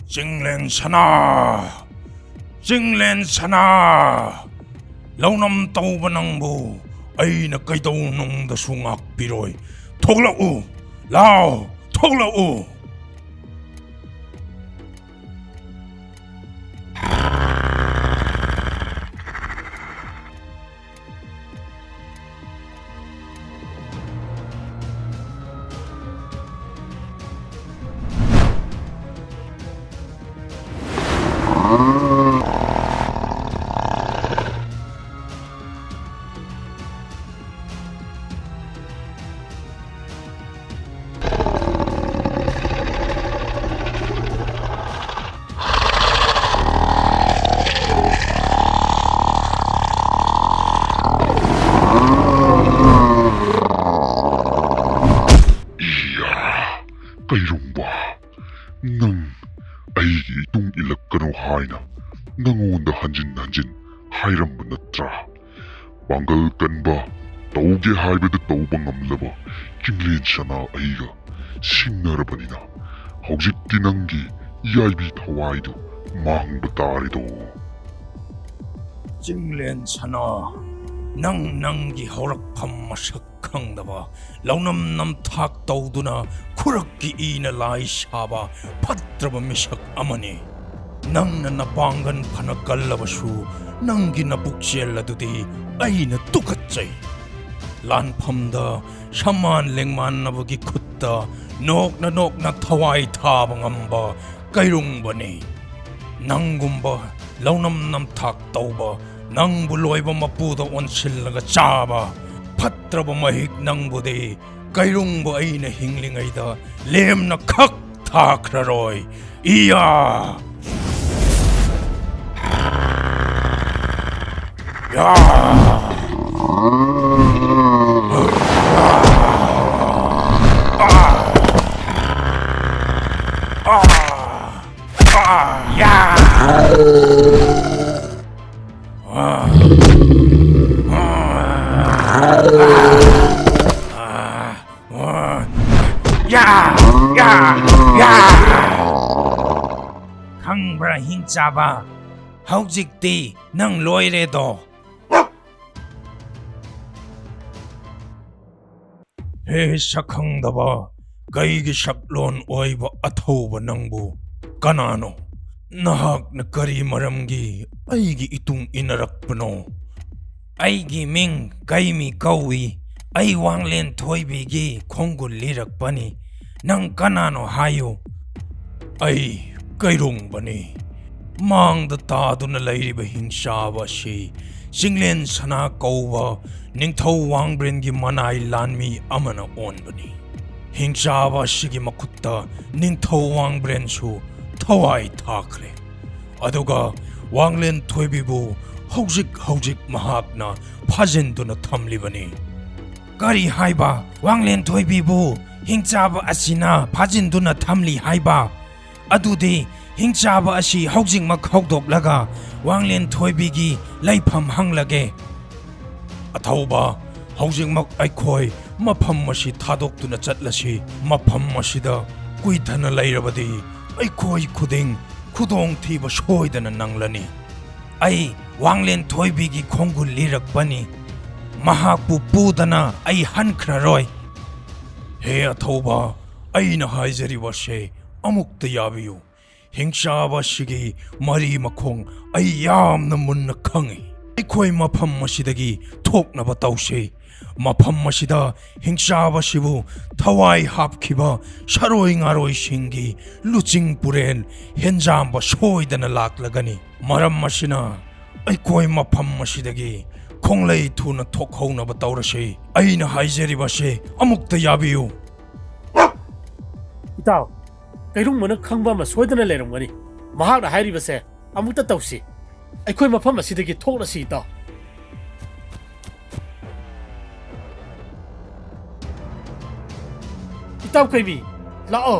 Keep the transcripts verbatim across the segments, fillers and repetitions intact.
ꯆꯤꯡꯂꯦꯟ ꯁꯅꯥ! ꯆꯤꯡꯂꯦꯟ ꯁꯅꯥ! ꯂꯧꯅꯝ ꯇꯧꯕ ꯅꯪꯕꯨ ꯑꯩꯅ ꯀꯩꯗꯧꯅꯨꯡꯗꯁꯨ ꯉꯥꯛꯄꯤꯔꯣꯏ꯫ ꯊꯣꯛꯂꯛꯎ! ꯂꯥꯎ! ꯊꯣꯛꯂꯛꯎ! ꯏꯌꯥ, ꯀꯩꯔꯨꯝꯕ, ꯅꯪ ꯑꯩꯒꯤ ꯏꯇꯨꯡ ꯏꯜꯂꯛꯀꯅꯨ ꯍꯥꯏꯅ ꯅꯉꯣꯟꯗ ꯍꯟꯖꯤꯟ ꯍꯟꯖꯤꯟ ꯍꯥꯏꯔꯝꯕ ꯅꯠꯇ꯭ꯔꯥ? ꯄꯥꯡꯒꯜ ꯀꯟꯕ, ꯇꯧꯒꯦ ꯍꯥꯏꯕꯗꯨ ꯇꯧꯕ ꯉꯝꯂꯕ ꯆꯤꯡꯂꯦꯟ ꯁꯅꯥ ꯑꯩꯒ ꯁꯤꯡꯅꯔꯕꯅꯤꯅ, ꯍꯧꯖꯤꯛꯇꯤ ꯅꯪꯒꯤ ꯌꯥꯏꯕꯤ ꯊꯋꯥꯏꯗꯨ ꯃꯥꯡꯕ ꯇꯥꯔꯦꯗꯣ꯫ ꯆꯤꯡꯂꯦꯟ ꯁꯅꯥ, ꯅꯪ ꯅꯪꯒꯤ ꯍꯧꯔꯛꯐꯝ ꯃꯁꯛ ꯈꯪꯗꯕ, ꯂꯧꯅꯝ ꯅꯝꯊꯥꯛ ꯇꯧꯗꯨꯅ ꯈꯨꯔꯛꯀꯤ ꯏꯅ ꯂꯥꯏ ꯁꯥꯕ ꯐꯠꯇ꯭ꯔꯕ ꯃꯤꯁꯛ ꯑꯃꯅꯤ꯫ ꯅꯪꯅ ꯅꯄꯥꯡꯒꯜ ꯐꯅ ꯀꯜꯂꯕꯁꯨ, ꯅꯪꯒꯤ ꯅꯄꯨꯛꯆꯦꯜ ꯑꯗꯨꯗꯤ ꯑꯩꯅ ꯇꯨꯀꯠꯆꯩ꯫ ꯂꯥꯟꯐꯝꯗ ꯁꯃꯥꯟ ꯂꯦꯡꯃꯥꯟꯅꯕꯒꯤ ꯈꯨꯠꯇ ꯅꯣꯛꯅ ꯅꯣꯛꯅ ꯊꯋꯥꯏ ꯊꯥꯕ ꯉꯝꯕ ꯀꯩꯔꯨꯡꯕꯅꯤ꯫ ꯅꯪꯒꯨꯝꯕ ꯂꯧꯅꯝ ꯅꯝꯊꯥꯛ ꯇꯧꯕ, ꯅꯪꯕꯨ ꯂꯣꯏꯕ ꯃꯄꯨꯗ ꯑꯣꯟꯁꯤꯜꯂꯒ ꯆꯥꯕ ꯐꯠꯇ꯭ꯔꯕ ꯃꯍꯤꯛ ꯅꯪꯕꯨꯗꯤ ꯀꯩꯔꯨꯡꯕ ꯑꯩꯅ ꯍꯤꯡꯂꯤꯉꯩꯗ ꯂꯦꯝꯅ ꯈꯛ ꯊꯥꯈ꯭ꯔꯔꯣꯏ꯫ ꯏꯌꯥ! ꯌꯥ! ꯆꯥꯕ, ꯍꯧꯖꯤꯛꯇꯤ ꯅꯪ ꯂꯣꯏꯔꯦꯗꯣ꯫ ꯍꯦ ꯁꯛꯈꯪꯗꯕ, ꯀꯩꯒꯤ ꯁꯛꯂꯣꯟ ꯑꯣꯏꯕ ꯑꯊꯧꯕ ꯅꯪꯕꯨ ꯀꯅꯥꯅꯣ? ꯅꯍꯥꯛꯅ ꯀꯔꯤ ꯃꯔꯝꯒꯤ ꯑꯩꯒꯤ ꯏꯇꯨꯡ ꯏꯟꯅꯔꯛꯄꯅꯣ? ꯑꯩꯒꯤ ꯃꯤꯡ ꯀꯩꯃꯤ ꯀꯧꯏ꯫ ꯑꯩ ꯋꯥꯡꯂꯦꯟ ꯊꯣꯏꯕꯤꯒꯤ ꯈꯣꯡꯒꯨꯜ ꯂꯤꯔꯛꯄꯅꯤ꯫ ꯅꯪ ꯀꯅꯥꯅꯣ ꯍꯥꯏꯌꯨ? ꯑꯩ ꯀꯩꯔꯣꯡꯕꯅꯤ꯫ ꯃꯥꯡꯗ ꯇꯥꯗꯨꯅ ꯂꯩꯔꯤꯕ ꯍꯤꯡꯆꯥꯕ ꯑꯁꯤ ꯆꯤꯡꯂꯦꯟ ꯁꯅꯥ ꯀꯧꯕ ꯅꯤꯡꯊꯧ ꯋꯥꯡꯕ꯭ꯔꯦꯟꯒꯤ ꯃꯅꯥꯏ ꯂꯥꯟꯃꯤ ꯑꯃꯅ ꯑꯣꯟꯕꯅꯤ꯫ ꯍꯤꯡꯆꯥꯕ ꯑꯁꯤꯒꯤ ꯃꯈꯨꯠꯇ ꯅꯤꯡꯊꯧ ꯋꯥꯡꯕ꯭ꯔꯦꯟꯁꯨ ꯊꯋꯥꯏ ꯊꯥꯈ꯭ꯔꯦ꯫ ꯑꯗꯨꯒ ꯋꯥꯡꯂꯦꯟ ꯊꯣꯏꯕꯤꯕꯨ ꯍꯧꯖꯤꯛ ꯍꯧꯖꯤꯛ ꯃꯍꯥꯛꯅ ꯐꯥꯖꯤꯟꯗꯨꯅ ꯊꯝꯂꯤꯕꯅꯤ꯫ ꯀꯔꯤ ꯍꯥꯏꯕ? ꯋꯥꯡꯂꯦꯟ ꯊꯣꯏꯕꯤꯕꯨ ꯍꯤꯡꯆꯥꯕ ꯑꯁꯤꯅ ꯐꯥꯖꯤꯟꯗꯨꯅ ꯊꯝꯂꯤ ꯍꯥꯏꯕ? ꯑꯗꯨꯗꯤ ꯍꯤꯡꯆꯥꯕ ꯑꯁꯤ ꯍꯧꯖꯤꯛꯃꯛ ꯍꯧꯗꯣꯛꯂꯒ ꯋꯥꯡꯂꯦꯟ ꯊꯣꯏꯕꯤꯒꯤ ꯂꯩꯐꯝ ꯍꯪꯂꯒꯦ꯫ ꯑꯊꯧꯕ, ꯍꯧꯖꯤꯛꯃꯛ ꯑꯩꯈꯣꯏ ꯃꯐꯝ ꯑꯁꯤ ꯊꯥꯗꯣꯛꯇꯨꯅ ꯆꯠꯂꯁꯤ꯫ ꯃꯐꯝ ꯑꯁꯤꯗ ꯀꯨꯏꯊꯅ ꯂꯩꯔꯕꯗꯤ ꯑꯩꯈꯣꯏ ꯈꯨꯗꯤꯡ ꯈꯨꯗꯣꯡꯊꯤꯕ ꯁꯣꯏꯗꯅ ꯅꯪꯂꯅꯤ꯫ ꯑꯩ ꯋꯥꯡꯂꯦꯟ ꯊꯣꯏꯕꯤꯒꯤ ꯈꯣꯡꯒꯨꯜ ꯂꯤꯔꯛꯄꯅꯤ꯫ ꯃꯍꯥꯛꯄꯨ ꯄꯨꯗꯅ ꯑꯩ ꯍꯟꯈ꯭ꯔꯔꯣꯏ꯫ ꯍꯦ ꯑꯊꯧꯕ, ꯑꯩꯅ ꯍꯥꯏꯖꯔꯤꯕꯁꯦ ꯑꯃꯨꯛꯇ ꯌꯥꯕꯤꯌꯨ꯫ ꯍꯤꯡꯆꯥꯕ ꯑꯁꯤꯒꯤ ꯃꯔꯤ ꯃꯈꯣꯡ ꯑꯩ ꯌꯥꯝꯅ ꯃꯨꯟꯅ ꯈꯪꯏ꯫ ꯑꯩꯈꯣꯏ ꯃꯐꯝ ꯑꯁꯤꯗꯒꯤ ꯊꯣꯛꯅꯕ ꯇꯧꯁꯤ꯫ ꯃꯐꯝ ꯑꯁꯤꯗ ꯍꯤꯡꯆꯥꯕ ꯑꯁꯤꯕꯨ ꯊꯋꯥꯏ ꯍꯥꯞꯈꯤꯕ ꯁꯔꯣꯏ ꯉꯥꯔꯣꯏꯁꯤꯡꯒꯤ ꯂꯨꯆꯤꯡ ꯄꯨꯔꯦꯜ ꯍꯦꯟꯖꯥꯝꯕ ꯁꯣꯏꯗꯅ ꯂꯥꯛꯂꯒꯅꯤ꯫ ꯃꯔꯝ ꯑꯁꯤꯅ ꯑꯩꯈꯣꯏ ꯃꯐꯝ ꯑꯁꯤꯗꯒꯤ ꯈꯣꯡꯂꯩ ꯊꯨꯅ ꯊꯣꯛꯍꯧꯅꯕ ꯇꯧꯔꯁꯤ꯫ ꯑꯩꯅ ꯍꯥꯏꯖꯔꯤꯕꯁꯦ ꯑꯃꯨꯛꯇ ꯌꯥꯕꯤꯌꯨ꯫ ꯏꯇꯥꯎ, ꯀꯩꯔꯨꯡꯕꯅ ꯈꯪꯕ ꯑꯃ ꯁꯣꯏꯗꯅ ꯂꯩꯔꯝꯒꯅꯤ꯫ ꯃꯍꯥꯛꯅ ꯍꯥꯏꯔꯤꯕꯁꯦ ꯑꯃꯨꯛꯇ ꯇꯧꯁꯤ꯫ ꯑꯩꯈꯣꯏ ꯃꯐꯝ ꯑꯁꯤꯗꯒꯤ ꯊꯣꯛꯂꯁꯤ, ꯏꯇꯥꯎ꯫ ꯏꯇꯥꯎ ꯀꯩꯃꯤ, ꯂꯥꯛꯑꯣ꯫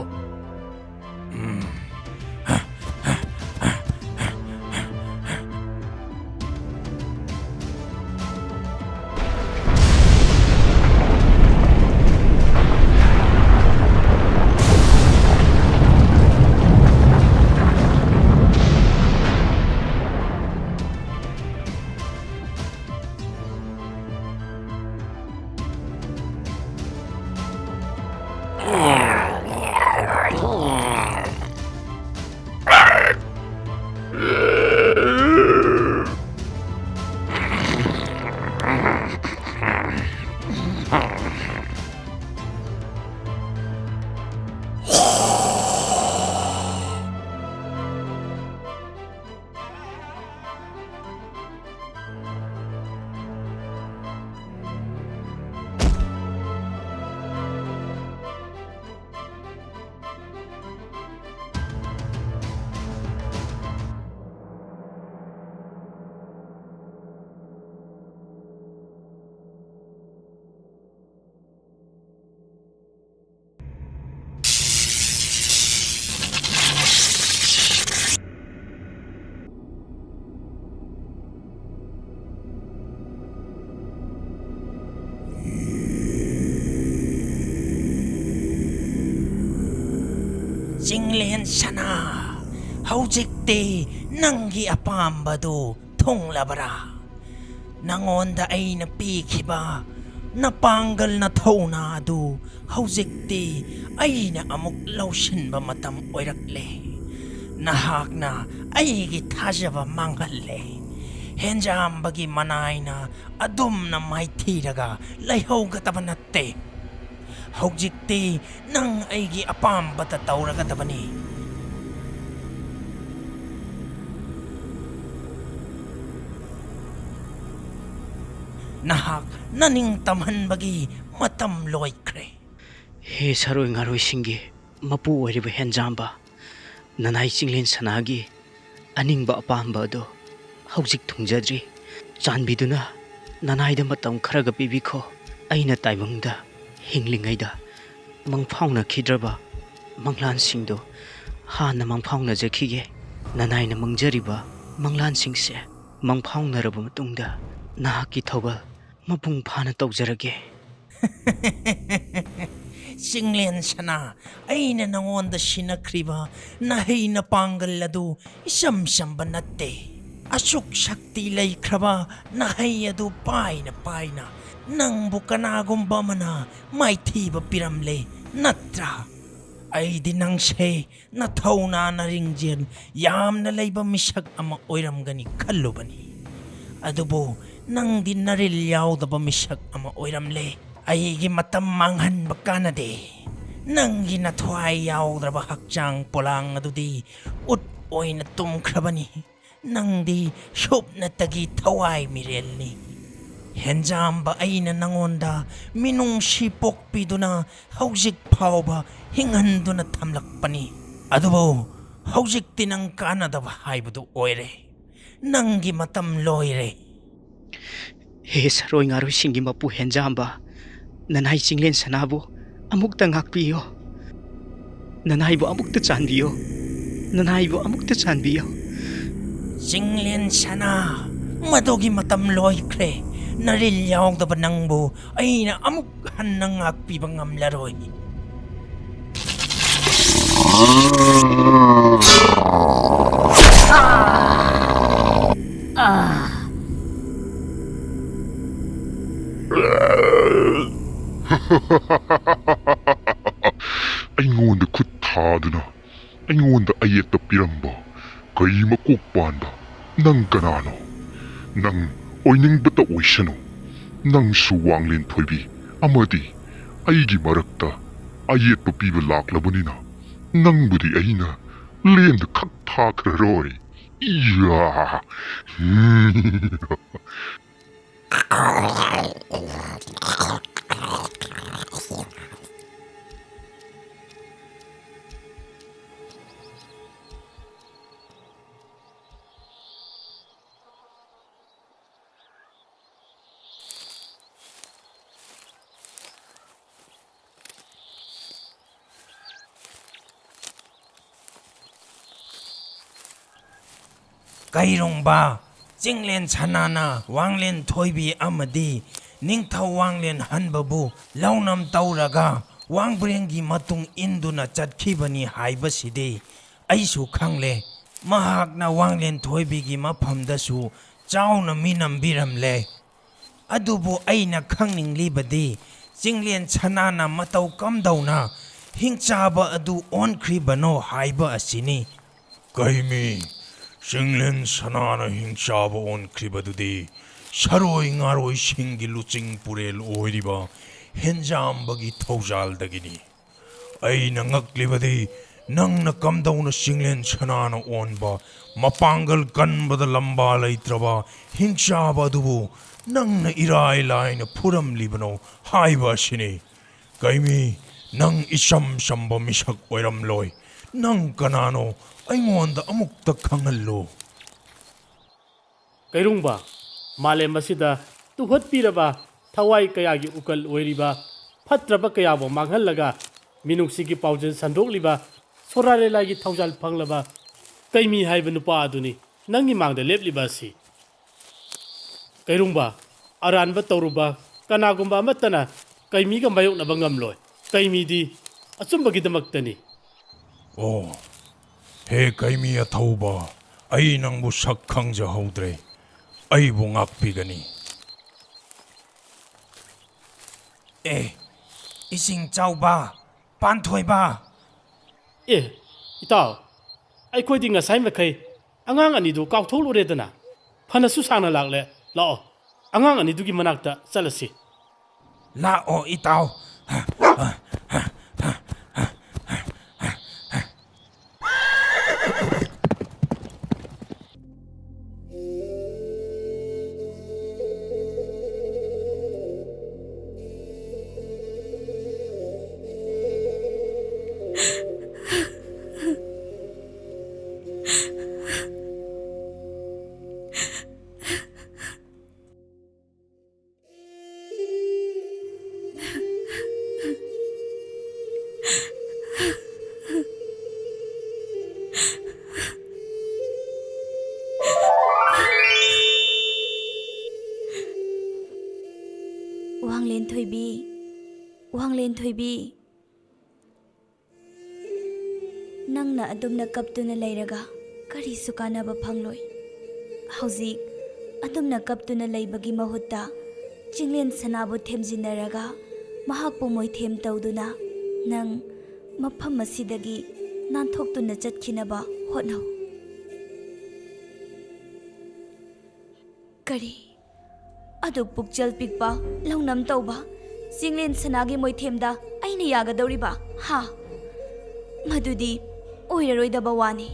ꯆꯤꯡꯂꯦꯟ ꯁꯅꯥ, ꯍꯧꯖꯤꯛꯇꯤ ꯅꯪꯒꯤ ꯑꯄꯥꯝꯕꯗꯨ ꯊꯨꯡꯂꯕꯔꯥ? ꯅꯉꯣꯟꯗ ꯑꯩꯅ ꯄꯤꯈꯤꯕ ꯅꯄꯥꯡꯒꯜ ꯅꯊꯧꯅꯥ ꯑꯗꯨ ꯍꯧꯖꯤꯛꯇꯤ ꯑꯩꯅ ꯑꯃꯨꯛ ꯂꯧꯁꯤꯟꯕ ꯃꯇꯝ ꯑꯣꯏꯔꯛꯂꯦ꯫ ꯅꯍꯥꯛꯅ ꯑꯩꯒꯤ ꯊꯥꯖꯕ ꯃꯥꯡꯍꯜꯂꯦ꯫ ꯍꯦꯟꯖꯥꯝꯕꯒꯤ ꯃꯅꯥꯏꯅ ꯑꯗꯨꯝꯅ ꯃꯥꯏꯊꯤꯔꯒ ꯂꯩꯍꯧꯒꯗꯕ ꯅꯠꯇꯦ꯫ ꯍꯧꯖꯤꯛꯇꯤ ꯅꯪ ꯑꯩꯒꯤ ꯑꯄꯥꯝꯕꯇ ꯇꯧꯔꯒꯗꯕꯅꯤ꯫ ꯅꯍꯥꯛ ꯅꯅꯤꯡ ꯇꯝꯍꯟꯕꯒꯤ ꯃꯇꯝ ꯂꯣꯏꯈ꯭ꯔꯦ꯫ ꯍꯦ ꯁꯥꯔꯣꯏ ꯉꯥꯔꯣꯏꯁꯤꯡꯒꯤ ꯃꯄꯨ ꯑꯣꯏꯔꯤꯕ ꯍꯦꯟꯖꯥꯝꯕ, ꯅꯅꯥꯏ ꯆꯤꯡꯂꯦꯟ ꯁꯅꯥꯒꯤ ꯑꯅꯤꯡꯕ ꯑꯄꯥꯝꯕ ꯑꯗꯨ ꯍꯧꯖꯤꯛ ꯊꯨꯡꯖꯗ꯭ꯔꯤ꯫ ꯆꯥꯟꯕꯤꯗꯨꯅ ꯅꯅꯥꯏꯗ ꯃꯇꯝ ꯈꯔꯒ ꯄꯤꯕꯤꯈꯣ꯫ ꯑꯩꯅ ꯇꯥꯏꯕꯪꯗ ꯍꯤꯡꯂꯤꯉꯩꯗ ꯃꯪꯐꯥꯎꯅꯈꯤꯗ꯭ꯔꯕ ꯃꯪꯂꯥꯟꯁꯤꯡꯗꯨ ꯍꯥꯟꯅ ꯃꯪꯐꯥꯎꯅꯖꯈꯤꯒꯦ꯫ ꯅꯅꯥꯏꯅ ꯃꯪꯖꯔꯤꯕ ꯃꯪꯂꯥꯟꯁꯤꯡꯁꯦ ꯃꯪꯐꯥꯎꯅꯔꯕ ꯃꯇꯨꯡꯗ ꯅꯍꯥꯛꯀꯤ ꯊꯧꯒꯜ ꯃꯄꯨꯡ ꯐꯥꯅ ꯇꯧꯖꯔꯒꯦ꯫ ꯆꯤꯡꯂꯦꯟ ꯁꯅꯥ, ꯑꯩꯅ ꯅꯉꯣꯟꯗ ꯁꯤꯟꯅꯈ꯭ꯔꯤꯕ ꯅꯍꯩ ꯅꯄꯥꯡꯒꯜ ꯑꯗꯨ ꯏꯆꯝ ꯆꯝꯕ ꯅꯠꯇꯦ꯫ ꯑꯁꯨꯛ ꯁꯛꯇꯤ ꯂꯩꯈ꯭ꯔꯕ ꯅꯍꯩ ꯑꯗꯨ ꯄꯥꯏꯅ ꯄꯥꯏꯅ ꯅꯪꯕꯨ ꯀꯅꯥꯒꯨꯝꯕ ꯑꯃꯅ ꯃꯥꯏꯊꯤꯕ ꯄꯤꯔꯝꯂꯦ ꯅꯠꯇ꯭ꯔꯥ? ꯑꯩꯗꯤ ꯅꯪꯁꯦ ꯅꯊꯧꯅꯥ ꯅꯔꯤꯡꯖꯦꯜ ꯌꯥꯝꯅ ꯂꯩꯕ ꯃꯤꯁꯛ ꯑꯃ ꯑꯣꯏꯔꯝꯒꯅꯤ ꯈꯜꯂꯨꯕꯅꯤ꯫ ꯑꯗꯨꯕꯨ ꯅꯪꯗꯤ ꯅꯔꯤꯜ ꯌꯥꯎꯗꯕ ꯃꯤꯁꯛ ꯑꯃ ꯑꯣꯏꯔꯝꯂꯦ꯫ ꯑꯩꯒꯤ ꯃꯇꯝ ꯃꯥꯡꯍꯟꯕ ꯀꯥꯟꯅꯗꯦ꯫ ꯅꯪꯒꯤ ꯅꯊ꯭ꯋꯥꯏ ꯌꯥꯎꯗ꯭ꯔꯕ ꯍꯛꯆꯥꯡ ꯄꯣꯂꯥꯡ ꯑꯗꯨꯗꯤ ꯎꯠ ꯑꯣꯏꯅ ꯇꯨꯝꯈ꯭ꯔꯕꯅꯤ꯫ ꯅꯪꯗꯤ ꯁꯨꯞꯅꯇꯒꯤ ꯊꯋꯥꯏ ꯃꯤꯔꯦꯜꯅꯤ꯫ ꯍꯦꯟꯖꯥꯝꯕ ꯑꯩꯅ ꯅꯉꯣꯟꯗ ꯃꯤꯅꯨꯡꯁꯤ ꯄꯣꯛꯄꯤꯗꯨꯅ ꯍꯧꯖꯤꯛ ꯐꯥꯎꯕ ꯍꯤꯡꯍꯟꯗꯨꯅ ꯊꯝꯂꯛꯄꯅꯤ꯫ ꯑꯗꯨꯕꯨ ꯍꯧꯖꯤꯛꯇꯤ ꯅꯪ ꯀꯥꯟꯅꯗꯕ ꯍꯥꯏꯕꯗꯨ ꯑꯣꯏꯔꯦ꯫ ꯅꯪꯒꯤ ꯃꯇꯝ ꯂꯣꯏꯔꯦ꯫ ꯍꯦ ꯁꯔꯣꯏ ꯉꯥꯔꯣꯏꯁꯤꯡꯒꯤ ꯃꯄꯨ ꯍꯦꯟꯖꯥꯝꯕ, ꯅꯅꯥꯏ ꯆꯤꯡꯂꯦꯟ ꯁꯅꯥꯕꯨ ꯑꯃꯨꯛꯇ ꯉꯥꯛꯄꯤꯌꯨ꯫ ꯅꯅꯥꯏꯕꯨ ꯑꯃꯨꯛꯇ ꯆꯥꯟꯕꯤꯌꯨ꯫ ꯅꯅꯥꯏꯕꯨ ꯑꯃꯨꯛꯇ ꯆꯥꯟꯕꯤꯌꯨ꯫ ꯆꯤꯡꯂꯦꯟ ꯁꯅꯥ, ꯃꯗꯨꯒꯤ ꯃꯇꯝ ꯂꯣꯏꯈ꯭ꯔꯦ꯫ ꯅꯔꯤꯜ ꯌꯥꯎꯗꯕ ꯅꯪꯕꯨ ꯑꯩꯅ ꯑꯃꯨꯛ ꯍꯟꯅ ꯉꯥꯛꯄꯤꯕ ꯉꯝꯂꯔꯣꯏ꯫ ꯑꯩꯉꯣꯟꯗ ꯈꯨꯠ ꯊꯥꯗꯨꯅ ꯑꯩꯉꯣꯟꯗ ꯑꯌꯦꯠꯄ ꯄꯤꯔꯝꯕ ꯀꯩ ꯃꯀꯣꯛ ꯄꯥꯟꯕ ꯅꯪ ꯀꯅꯥꯅꯣ? ꯅꯪ ꯑꯣꯏꯅꯤꯡꯕꯇ ꯑꯣꯏꯁꯅꯨ꯫ ꯅꯪꯁꯨ ꯋꯥꯡꯂꯦꯟ ꯊꯣꯏꯕꯤ ꯑꯃꯗꯤ ꯑꯩꯒꯤ ꯃꯔꯛꯇ ꯑꯌꯦꯠꯄ ꯄꯤꯕ ꯂꯥꯛꯂꯕꯅꯤꯅ ꯅꯪꯕꯨꯗꯤ ꯑꯩꯅ ꯂꯦꯟꯗ ꯈꯛ ꯊꯥꯈ꯭ꯔꯔꯣꯏ꯫ ꯏꯌꯥ! ꯀꯩꯔꯨꯡꯕ, ꯆꯤꯡꯂꯦꯟ ꯁꯅꯥꯅ ꯋꯥꯡꯂꯦꯟ ꯊꯣꯏꯕꯤ ꯑꯃꯗꯤ ꯅꯤꯡꯊꯧ ꯋꯥꯡꯂꯦꯟ ꯍꯟꯕꯕꯨ ꯂꯧꯅꯝ ꯇꯧꯔꯒ ꯋꯥꯡꯕ꯭ꯔꯦꯟꯒꯤ ꯃꯇꯨꯡ ꯏꯟꯗꯨꯅ ꯆꯠꯈꯤꯕꯅꯤ ꯍꯥꯏꯕꯁꯤꯗꯤ ꯑꯩꯁꯨ ꯈꯪꯂꯦ꯫ ꯃꯍꯥꯛꯅ ꯋꯥꯡꯂꯦꯟ ꯊꯣꯏꯕꯤꯒꯤ ꯃꯐꯝꯗꯁꯨ ꯆꯥꯎꯅ ꯃꯤꯅꯝꯕꯤꯔꯝꯂꯦ꯫ ꯑꯗꯨꯕꯨ ꯑꯩꯅ ꯈꯪꯅꯤꯡꯂꯤꯕꯗꯤ ꯆꯤꯡꯂꯦꯟ ꯁꯅꯥꯅ ꯃꯇꯧ ꯀꯝꯗꯧꯅ ꯍꯤꯡꯆꯥꯕ ꯑꯗꯨ ꯑꯣꯟꯈ꯭ꯔꯤꯕꯅꯣ ꯍꯥꯏꯕ ꯑꯁꯤꯅꯤ꯫ ꯀꯩꯃꯤ, ꯆꯤꯡꯂꯦꯟ ꯁꯅꯥꯅ ꯍꯤꯡꯆꯥꯕ ꯑꯣꯟꯈ꯭ꯔꯤꯕꯗꯨꯗꯤ ꯁꯔꯣꯏ ꯉꯥꯔꯣꯏꯁꯤꯡꯒꯤ ꯂꯨꯆꯤꯡ ꯄꯨꯔꯦꯜ ꯑꯣꯏꯔꯤꯕ ꯍꯦꯟꯖꯥꯝꯕꯒꯤ ꯊꯧꯖꯥꯜꯗꯒꯤꯅꯤ꯫ ꯑꯩꯅ ꯉꯛꯂꯤꯕꯗꯤ ꯅꯪꯅ ꯀꯝꯗꯧꯅ ꯆꯤꯡꯂꯦꯟ ꯁꯅꯥꯅ ꯑꯣꯟꯕ ꯃꯄꯥꯡꯒꯜ ꯀꯟꯕꯗ ꯂꯝꯕꯥ ꯂꯩꯇ꯭ꯔꯕ ꯍꯤꯡꯆꯥꯕ ꯑꯗꯨꯕꯨ ꯅꯪꯅ ꯏꯔꯥꯏ ꯂꯥꯏꯅ ꯐꯨꯔꯝꯂꯤꯕꯅꯣ ꯍꯥꯏꯕ ꯑꯁꯤꯅꯤ꯫ ꯀꯩꯃꯤ, ꯅꯪ ꯏꯆꯝ ꯆꯝꯕ ꯃꯤꯁꯛ ꯑꯣꯏꯔꯝꯂꯣꯏ꯫ ꯅꯪ ꯀꯅꯥꯅꯣ? ꯑꯩꯉꯣꯟꯗ ꯑꯃꯨꯛꯇ ꯈꯪꯍꯜꯂꯨ꯫ ꯀꯩꯔꯨꯡꯕ, ꯃꯥꯂꯦꯝ ꯑꯁꯤꯗ ꯇꯨꯍꯠꯄꯤꯔꯕ ꯊꯋꯥꯏ ꯀꯌꯥꯒꯤ ꯎꯀꯜ ꯑꯣꯏꯔꯤꯕ, ꯐꯠꯇ꯭ꯔꯕ ꯀꯌꯥꯕꯨ ꯃꯥꯡꯍꯜꯂꯒ ꯃꯤꯅꯨꯡꯁꯤꯒꯤ ꯄꯥꯎꯖꯦꯜ ꯁꯟꯗꯣꯛꯂꯤꯕ, ꯁꯣꯔꯥ ꯂꯤꯂꯥꯒꯤ ꯊꯧꯖꯥꯜ ꯐꯪꯂꯕ ꯀꯩꯃꯤ ꯍꯥꯏꯕ ꯅꯨꯄꯥ ꯑꯗꯨꯅꯤ ꯅꯪꯒꯤ ꯃꯥꯡꯗ ꯂꯦꯞꯂꯤꯕ ꯑꯁꯤ꯫ ꯀꯩꯔꯨꯡꯕ, ꯑꯔꯥꯟꯕ ꯇꯧꯔꯨꯕ ꯀꯅꯥꯒꯨꯝꯕ ꯑꯃꯠꯇꯅ ꯀꯩꯃꯤꯒ ꯃꯥꯌꯣꯛꯅꯕ ꯉꯝꯂꯣꯏ꯫ ꯀꯩꯃꯤꯗꯤ ꯑꯆꯨꯝꯕꯒꯤꯗꯃꯛꯇꯅꯤ꯫ ꯑꯣ, ꯍꯦ ꯀꯩꯃꯤ ꯑꯊꯧꯕ, ꯑꯩ ꯅꯪꯕꯨ ꯁꯛ ꯈꯪꯖꯍꯧꯗ꯭ꯔꯦ꯫ ꯑꯩꯕꯨ ꯉꯥꯛꯄꯤꯒꯅꯤ꯫ ꯑꯦ, ꯏꯁꯤꯡ ꯆꯥꯎꯕ, ꯄꯥꯟꯊꯣꯏꯕ꯫ ꯑꯦ, ꯏꯇꯥꯎ, ꯑꯩꯈꯣꯏꯗꯤ ꯉꯁꯥꯏ ꯃꯈꯩ ꯑꯉꯥꯡ ꯑꯅꯤꯗꯨ ꯀꯥꯎꯊꯣꯛꯂꯨꯔꯦꯗꯅ꯫ ꯐꯅꯁꯨ ꯁꯥꯡꯅ ꯂꯥꯛꯂꯦ꯫ ꯂꯥꯛꯑꯣ, ꯑꯉꯥꯡ ꯑꯅꯤꯗꯨꯒꯤ ꯃꯅꯥꯛꯇ ꯆꯠꯂꯁꯤ꯫ ꯂꯥꯛꯑꯣ, ꯏꯇꯥꯎ꯫ ꯋꯥꯡꯂꯦꯟ ꯊꯣꯏꯕꯤ, ꯋꯥꯡꯂꯦꯟ ꯊꯣꯏꯕꯤ, ꯅꯪꯅ ꯑꯗꯨꯝꯅ ꯀꯞꯇꯨꯅ ꯂꯩꯔꯒ ꯀꯔꯤꯁꯨ ꯀꯥꯟꯅꯕ ꯐꯪꯂꯣꯏ꯫ ꯍꯧꯖꯤꯛ ꯑꯗꯨꯝꯅ ꯀꯞꯇꯨꯅ ꯂꯩꯕꯒꯤ ꯃꯍꯨꯠꯇ, ꯆꯤꯡꯂꯦꯟ ꯁꯅꯥꯕꯨ ꯊꯦꯝꯖꯤꯟꯅꯔꯒ, ꯃꯍꯥꯛꯄꯨ ꯃꯣꯏꯊꯦꯝ ꯇꯧꯗꯨꯅ, ꯅꯪ ꯃꯐꯝ ꯑꯁꯤꯗꯒꯤ ꯅꯥꯟꯊꯣꯛꯇꯨꯅ ꯆꯠꯈꯤꯅꯕ ꯍꯣꯠꯅꯧ꯫ ꯀꯔꯤ? ꯑꯗꯨ ꯄꯨꯛꯆꯦꯜ ꯄꯤꯛꯄ, ꯂꯧꯅꯝ ꯇꯧꯕ ꯆꯤꯡꯂꯦꯟ ꯁꯅꯥꯒꯤ ꯃꯣꯏꯊꯦꯝꯗ ꯑꯩꯅ ꯌꯥꯒꯗꯧꯔꯤꯕ? ꯍꯥ? ꯃꯗꯨꯗꯤ ꯑꯣꯏꯔꯔꯣꯏꯗꯕ ꯋꯥꯅꯤ꯫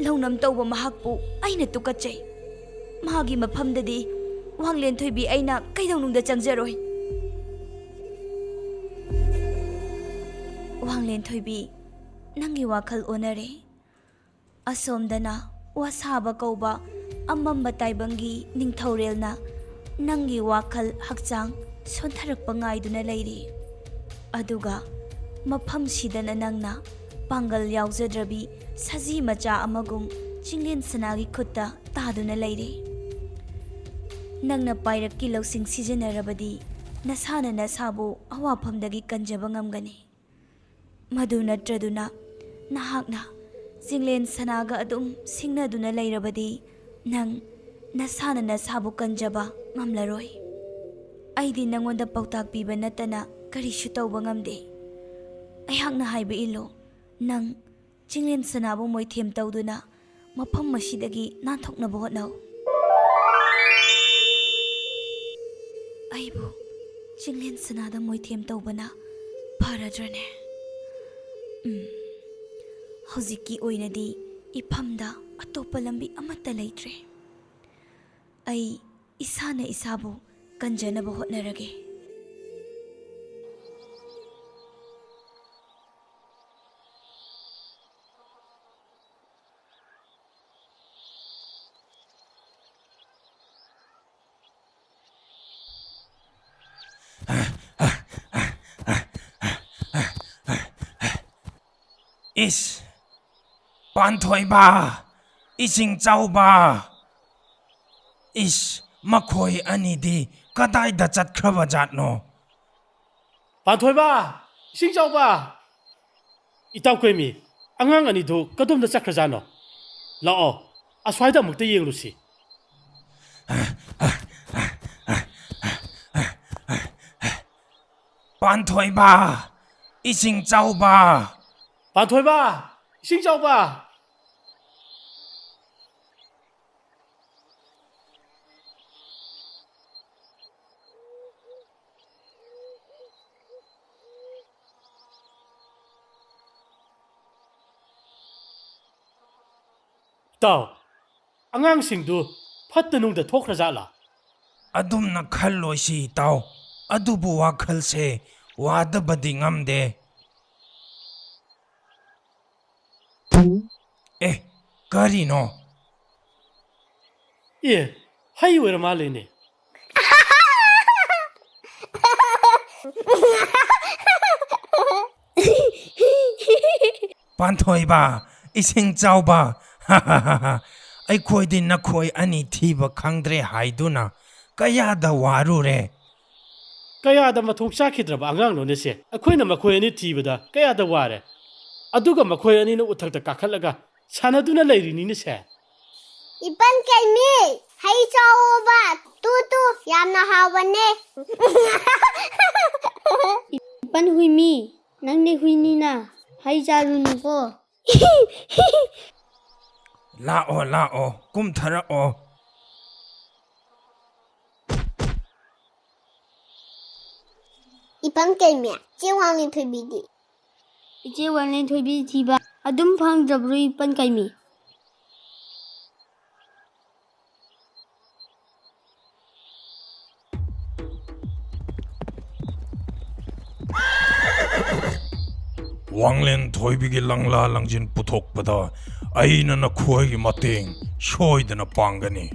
ꯂꯧꯅꯝ ꯇꯧꯕ ꯃꯍꯥꯛꯄꯨ ꯑꯩꯅ ꯇꯨꯀꯠꯆꯩ꯫ ꯃꯥꯒꯤ ꯃꯐꯝꯗꯗꯤ ꯋꯥꯡꯂꯦꯟ ꯊꯣꯏꯕꯤ ꯑꯩꯅ ꯀꯩꯗꯧꯅꯨꯡꯗ ꯆꯪꯖꯔꯣꯏ꯫ ꯋꯥꯡꯂꯦꯟ ꯊꯣꯏꯕꯤ, ꯅꯪꯒꯤ ꯋꯥꯈꯜ ꯑꯣꯟꯅꯔꯦ꯫ ꯑꯁꯣꯝꯗꯅ ꯋꯥꯁꯥꯕ ꯀꯧꯕ ꯑꯃꯝꯕ ꯇꯥꯏꯕꯪꯒꯤ ꯅꯤꯡꯊꯧꯔꯦꯜꯅ ꯅꯪꯒꯤ ꯋꯥꯈꯜ ꯍꯛꯆꯥꯡ ꯁꯣꯟꯊꯔꯛꯄ ꯉꯥꯏꯗꯨꯅ ꯂꯩꯔꯤ꯫ ꯑꯗꯨꯒ ꯃꯐꯝꯁꯤꯗꯅ ꯅꯪꯅ ꯄꯥꯡꯒꯜ ꯌꯥꯎꯖꯗ꯭ꯔꯕꯤ ꯁꯖꯤ ꯃꯆꯥ ꯑꯃꯒꯨꯝ ꯆꯤꯡꯂꯦꯟ ꯁꯅꯥꯒꯤ ꯈꯨꯠꯇ ꯇꯥꯗꯨꯅ ꯂꯩꯔꯦ꯫ ꯅꯪꯅ ꯄꯥꯏꯔꯛꯀꯤ ꯂꯧꯁꯤꯡ ꯁꯤꯖꯤꯟꯅꯔꯕꯗꯤ ꯅꯁꯥꯅ ꯅꯁꯥꯕꯨ ꯑꯋꯥꯐꯝꯗꯒꯤ ꯀꯟꯖꯕ ꯉꯝꯒꯅꯤ꯫ ꯃꯗꯨ ꯅꯠꯇ꯭ꯔꯗꯨꯅ ꯅꯍꯥꯛꯅ ꯆꯤꯡꯂꯦꯟ ꯁꯅꯥꯒ ꯑꯗꯨꯝ ꯁꯤꯡꯅꯗꯨꯅ ꯂꯩꯔꯕꯗꯤ, ꯅꯪ ꯅꯁꯥꯅ ꯅꯁꯥꯕꯨ ꯀꯟꯖꯕ ꯉꯝꯂꯔꯣꯏ꯫ ꯑꯩꯗꯤ ꯅꯪꯉꯣꯟꯗ ꯄꯥꯎꯇꯥꯛ ꯄꯤꯕ ꯅꯠꯇꯅ ꯀꯔꯤꯁꯨ ꯇꯧꯕ ꯉꯝꯗꯦ꯫ ꯑꯩꯍꯥꯛꯅ ꯍꯥꯏꯕ ꯏꯜꯂꯣ꯫ ꯅꯪ ꯆꯤꯡꯂꯦꯟ ꯁꯅꯥꯕꯨ ꯃꯣꯏꯊꯦꯝ ꯇꯧꯗꯨꯅ ꯃꯐꯝ ꯑꯁꯤꯗꯒꯤ ꯅꯥꯟꯊꯣꯛꯅꯕ ꯍꯣꯠꯅꯧ꯫ ꯑꯩꯕꯨ ꯆꯤꯡꯂꯦꯟ ꯁꯅꯥꯗ ꯃꯣꯏꯊꯦꯝ ꯇꯧꯕꯅ ꯐꯔꯗ꯭ꯔꯅꯦ? ꯎꯝ, ꯍꯧꯖꯤꯛꯀꯤ ꯑꯣꯏꯅꯗꯤ ꯏꯐꯝꯗ ꯑꯇꯣꯞꯄ ꯂꯝꯕꯤ ꯑꯃꯠꯇ ꯂꯩꯇ꯭ꯔꯦ꯫ ꯑꯩ ꯏꯁꯥꯅ ꯏꯁꯥꯕꯨ ꯀꯟꯖꯅꯕ ꯍꯣꯠꯅꯔꯒꯦ꯫ ꯏꯁ, ꯄꯥꯟꯊꯣꯏꯕ, ꯏꯁꯤꯡ ꯆꯥꯎꯕ, ꯏꯁ, ꯃꯈꯣꯏ ꯑꯅꯤꯗꯤ ꯀꯗꯥꯏꯗ ꯆꯠꯈ꯭ꯔꯕ ꯖꯥꯠꯅꯣ? ꯄꯥꯟꯊꯣꯏꯕ, ꯏꯁꯤꯡ ꯆꯥꯎꯕ, ꯏꯇꯥꯎ ꯀꯣꯏꯃꯤ, ꯑꯉꯥꯡ ꯑꯅꯤꯗꯨ ꯀꯗꯣꯝꯗ ꯆꯠꯈ꯭ꯔꯖꯥꯠꯅꯣ? ꯂꯥꯛꯑꯣ, ꯑꯁ꯭ꯋꯥꯏꯗ ꯑꯃꯨꯛꯇ ꯌꯦꯡꯂꯨꯁꯤ꯫ ꯄꯥꯟꯊꯣꯏꯕ, ꯏꯁꯤꯡ ꯆꯥꯎꯕ꯫ ꯄꯥꯟꯊꯣꯏꯕ, ꯏꯁꯤꯡ ꯆꯥꯎꯕ꯫ ꯏꯇꯥꯎ, ꯑꯉꯥꯡꯁꯤꯡꯗꯨ ꯐꯠꯇ ꯅꯨꯡꯗ ꯊꯣꯛꯈ꯭ꯔꯖꯥꯠꯂꯥ? ꯑꯗꯨꯝꯅ ꯈꯜꯂꯣꯏꯁꯤ ꯏꯇꯥꯎ, ꯑꯗꯨꯕꯨ ꯋꯥꯈꯜꯁꯦ ꯋꯥꯗꯕꯗꯤ ꯉꯝꯗꯦ꯫ ꯑꯦ, ꯀꯔꯤꯅꯣ? ꯑꯦ, ꯍꯩ ꯑꯣꯏꯔ ꯃꯥꯜꯂꯦꯅꯦ꯫ ꯄꯥꯟꯊꯣꯏꯕ, ꯏꯁꯤꯡ ꯆꯥꯎꯕ, ꯑꯩꯈꯣꯏꯗꯤ ꯅꯈꯣꯏ ꯑꯅꯤ ꯊꯤꯕ ꯈꯪꯗ꯭ꯔꯦ ꯍꯥꯏꯗꯨꯅ ꯀꯌꯥꯗ ꯋꯥꯔꯨꯔꯦ꯫ ꯀꯌꯥꯗ ꯃꯊꯣꯡ ꯆꯥꯈꯤꯗ꯭ꯔꯕ ꯑꯉꯥꯡꯅꯣꯅꯦ ꯁꯦ? ꯑꯩꯈꯣꯏꯅ ꯃꯈꯣꯏ ꯑꯅꯤ ꯊꯤꯕꯗ ꯀꯌꯥꯗ ꯋꯥꯔꯦ꯫ ꯑꯗꯨꯒ ꯃꯈꯣꯏ ꯑꯅꯤꯅ ꯎꯊꯛꯇ ꯀꯥꯈꯠꯂꯒ ꯁꯥꯟꯅꯗꯨꯅ ꯂꯩꯔꯤꯅꯤꯅꯦ ꯁꯦ꯫ ꯏꯄꯟ ꯀꯩꯃꯤ, ꯍꯩ ꯆꯥꯎꯑꯣꯕ꯫ ꯇꯨ ꯇꯨ, ꯌꯥꯝꯅ ꯍꯥꯎꯕꯅꯦ꯫ ꯏꯄꯟ ꯍꯨꯏꯃꯤ, ꯅꯪꯗꯤ ꯍꯨꯏꯅꯤꯅ ꯍꯩ ꯆꯥꯔꯨꯅꯨꯀꯣ꯫ ꯂꯥꯛꯑꯣ ꯂꯥꯛꯑꯣ, ꯀꯨꯝꯊꯔꯛꯑꯣ꯫ ꯏꯄꯟ ꯀꯩꯃꯤ, ꯆꯦ ꯋꯥꯡꯂꯦꯟ ꯊꯣꯏꯕꯤꯗꯤ? ꯏꯆꯦ ꯋꯥꯡꯂꯦꯟ ꯊꯣꯏꯕꯤ ꯊꯤꯕ ꯑꯗꯨꯝ ꯐꯪꯗ꯭ꯔꯕ꯭ꯔꯣ ꯏꯄꯟ ꯀꯩꯃꯤ? ꯋꯥꯡꯂꯦꯟ ꯊꯣꯏꯕꯤꯒꯤ ꯂꯪꯂꯥ ꯂꯪꯖꯤꯟ ꯄꯨꯊꯣꯛꯄꯗ ꯑꯩꯅ ꯅꯈꯣꯏꯒꯤ ꯃꯇꯦꯡ ꯁꯣꯏꯗꯅ ꯄꯥꯡꯒꯅꯤ꯫